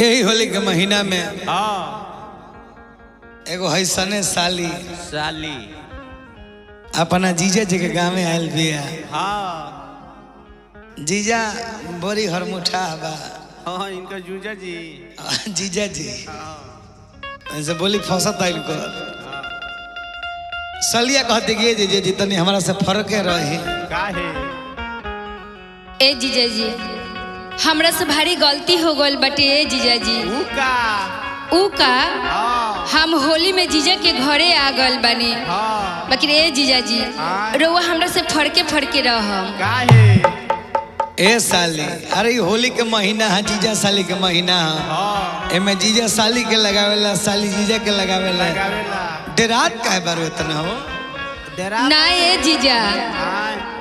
यही होली के महीना में हाँ एगो हैसने साली साली अपना जीजा जी के गाँव में आयल बिया। हाँ जीजा बड़ी हरमुठा बा। हाँ इनका जूजा जी। जीजा जी ऐसे बोली फंसत आइल को सलिया कहते कि जीजा जी तनी हमरा से फर्क रही। काहे ए जीजा जी हमरा से भारी गलती हो गइल बाटे। ए जीजा जी ऊ का ऊ का हाँ हम होली में जीजा के घरे आ गइल बानी। हाँ बाकी ए जीजा जी हाँ। रउआ हमरा से फड़के फड़के रह। काहे ए साली अरे ई होली के महीना है, जीजा साली के महीना है। हाँ एमे जीजा साली के लगावेला, साली जीजा के लगावेला। लगावेला डेरात काहे बारू इतना हो? डरा ना ए जीजा हाँ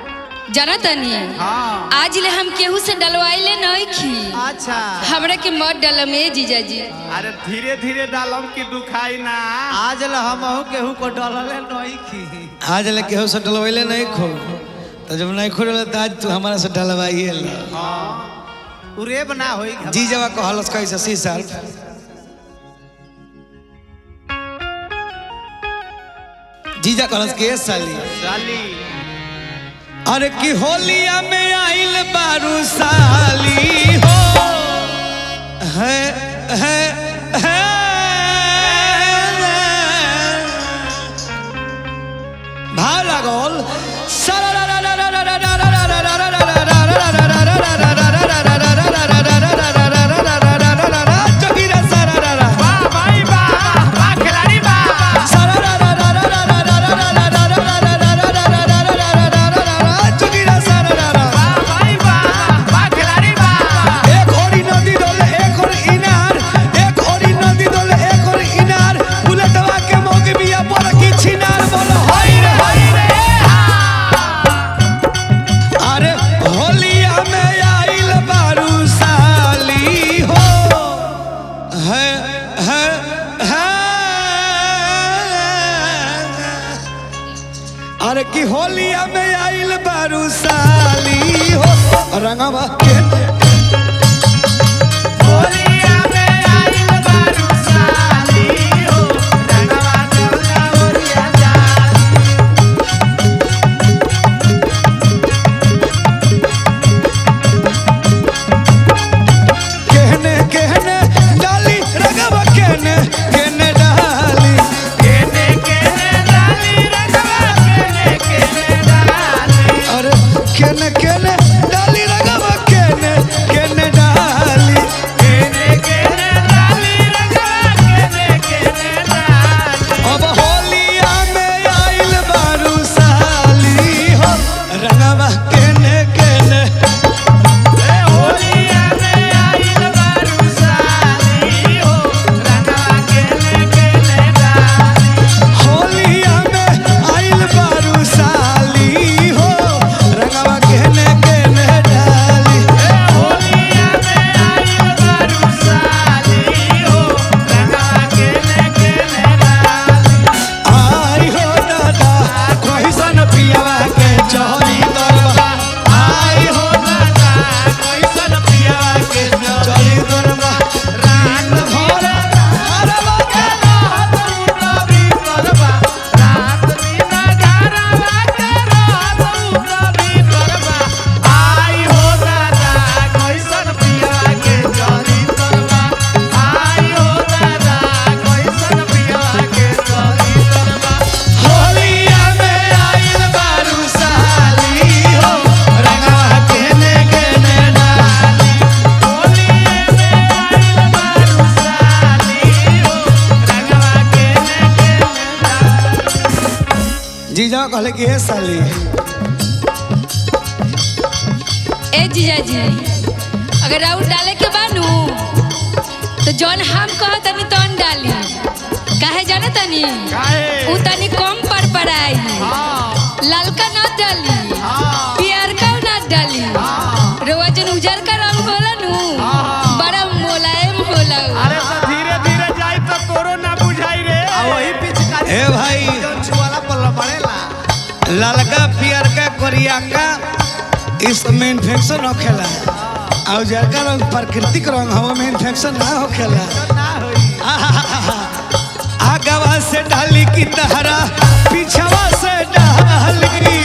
जाना तनी हाँ आज ले हम केहू से डलवाइले नहीं खी। अच्छा हमरा के मत डलम ए जीजा जी। अरे धीरे धीरे डालम की दुखाई ना। आज ल हमहू केहू को डलले नहीं खी। आज ले केहू से डलवैले नहीं खो, तो जब नहीं खो तो आज तू हमारा से डलवाइए ला। हाँ उरेब ना होई। जीजावा कहलस कैसे सी साल जीजा कहलस के साली साली अरे की होलिया में आइल बारू साली हो है है है भाव लागल। वाह भाई वाह वाह खिलाड़ी वाह। वाह भाई वाह वाह खिलाड़ी वाह। एक ओरी नदी डोले एक ओरी इनार, एक ओरी नदी डोले एक ओरी इनार, बुलेटवा के मौके बिया पर की छिनार बोलो होई रे होई रे। अरे होलिया में आइल बारू साली हो है है है। अरे की होलिया में आइल बारू साली हो रंगवा के होलिया में आइल बारू साली हो रंगवा चौला ओरिया जाली। कहने कहने डाली रगब कहने कहने डाली केने केने डाली रंगवा केने केने डाली। अरे कहने कहने डाली रगब कहने कहने डाली। केने केने डाली रंगवा केने केने डाली। अब होलिया में आइल बारू साली हो रंगवा कहने कहने। ए होलिया में आइल बारू साली हो रंगवा केने केने डाली। होलिया में आइल बारू साली हो रंगवा कहने कहने डाली। ए होलिया में आइल बारू साली हो रंगवा केने केने डाली। आई हो दादा कहिसन पियावा के चहरी दरबा। आई हो दादा कैसन पियावा के चली दरबा रात भर घरवा के रात उतरी करबा, रात दिन घरवा के रात उतरी करबा। आई हो दादा कैसन पियावा के चली करबा। आई हो दादा कैसन पियावा के चली करबा। होलिया में आइल बारू साली हो रंगवा केने केने डाली। होलिये में आइल बारू साली हो रंगवा केने केने डाली। जीजा कहले कि हे साली ए जीजा जी अगर राउर डाले के बानू तो जौन हम कह तनी तौन डाली। काहे जाने तनी काहे? ऊ तनी कम पर पड़ाई। हाँ ललका ना डाली हाँ पियरका ना डाली। हाँ रउआ जौन उजर का रंग होला नू हाँ। बड़ा मुलायम होला उ। अरे तो धीरे धीरे जाई तो तोरो ना बुझाई रे। आ वही पिचकारी ए भाई। जौन छुआला पर पड़ेला। ललका पियरका कोरियाका इसमें इन्फेक्शन होखेला। और जरका रंग प्राकृतिक रंग हवा में इन्फेक्शन ना होखेला। ना होई। आगवा से डाली की तहरा पीछवा से डाली।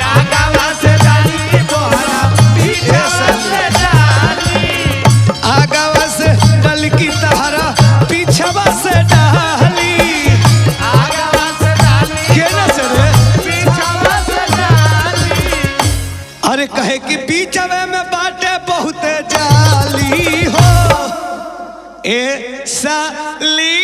आगावा से डाली तोहरा पीछवा से डाली। आगवा से डाली की तहरा पीछवा से डाली। आगावा से डाली केना से रे? पीछवा से डाली। अरे कहे कि बीचवे में बाटे बहुते जाली हो ए साली।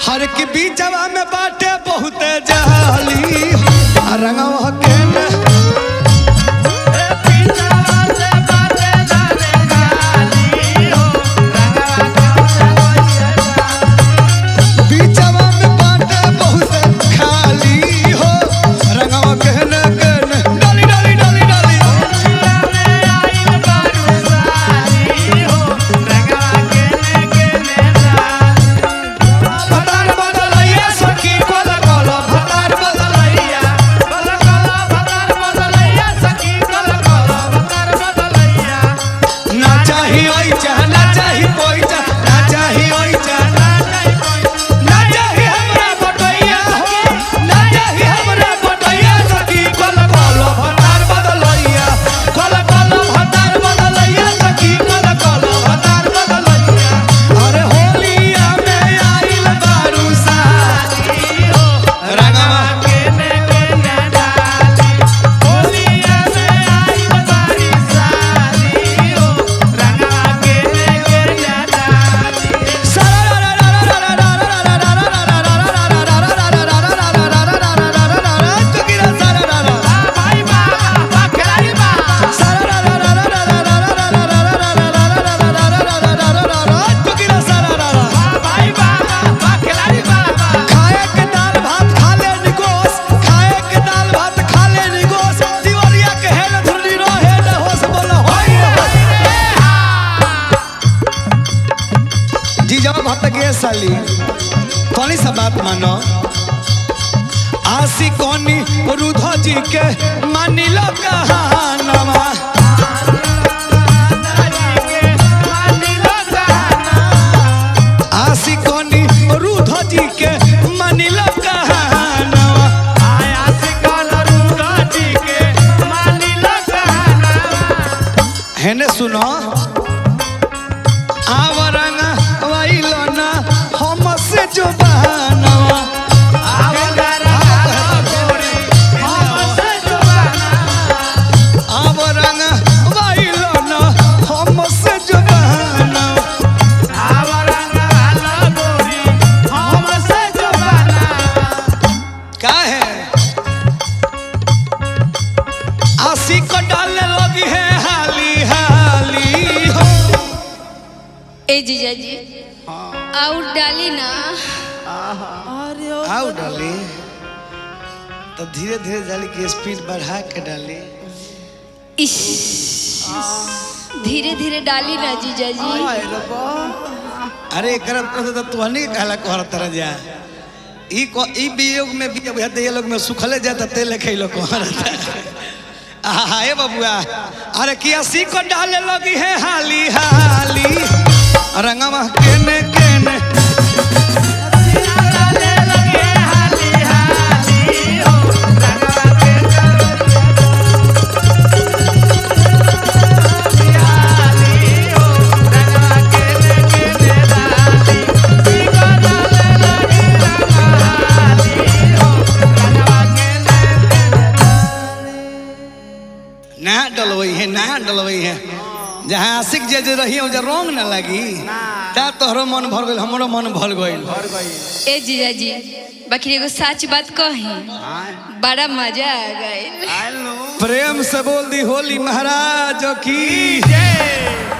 हर के बीचवा में बाटे बहुते जाली हो। आ रंगवा के न ए पीछवा से बाटे डाले गाली हो रंगवा कौन कैसे डाली। बीचवा में बाटे बहुते खाली हो रंगवा के न के न डाली डाली डाली डाली। होलिया में आइल बारू साली हो रंगवा केने केने डाली। भतार बदलैया सखी कोल कोल भतार बदलैया। कल कल भतार बदलैया सखी कल कल भतार बदलैया। ना चाही ओई चाह ना चाही कोई चाह ना चाही ओई चाह ना चाही कोई ना चाही हमरा बटैया हो ना चाही हमरा बटैया सखी कोल कोल भतार बदलैया कोल कोल भतार बदलैया सखी कोल कोल भतार बदलैया। अरे होलिया में आइल बारू साली हो रंगवा केने केने डाली। होलिया में आइल बारी साली हो रंगवा केने केने डाली। बा भाई बा बा खिलाड़ी बा। बा भाई बा बा खिलाड़ी बा। खाए के दाल भात खा ले निगोस खाए के दाल भात खा ले निगोस दिवरिया के हेल धुरनी रहे न होश बोल होई जी जब भट के साली तनी सा बात मानो आसी कोनी रुधो जी के मानी लो कहानवा। आसी कोनी रुधो जी के मानी लो कहानवा। हेने सुनो आवरंग वैलो ना हमसे जुबानवा। आवरंग वैलो ना हमसे जुबानवा। का है आसी को डालने लगी है हाली हाली हो। ए जीजाजी और डाली ना। आओ डाली तो धीरे धीरे डाली की स्पीड बढ़ा के डाली। इस धीरे धीरे डाली ना जीजाजी। अरे एकर तो तुहनी के कहला कोहर तरह जा ई को ई वियोग में भी अब ये लोग में सुखले जाता तेल खैलो कोहर आहा ए बबुआ अरे किया सी को डाले लगी है हाली हाली रंगवा केने केने ना डलवई है ना डलवई है जहाँ आशिक जे जे रही उजा रंग ना लगी ता तोहरो मन भर गइल हमरो मन भर गइल। ए जीजाजी बाकी एगो सच बात कही बड़ा मजा आ गइल। प्रेम से बोल दी होली महाराज की। जय।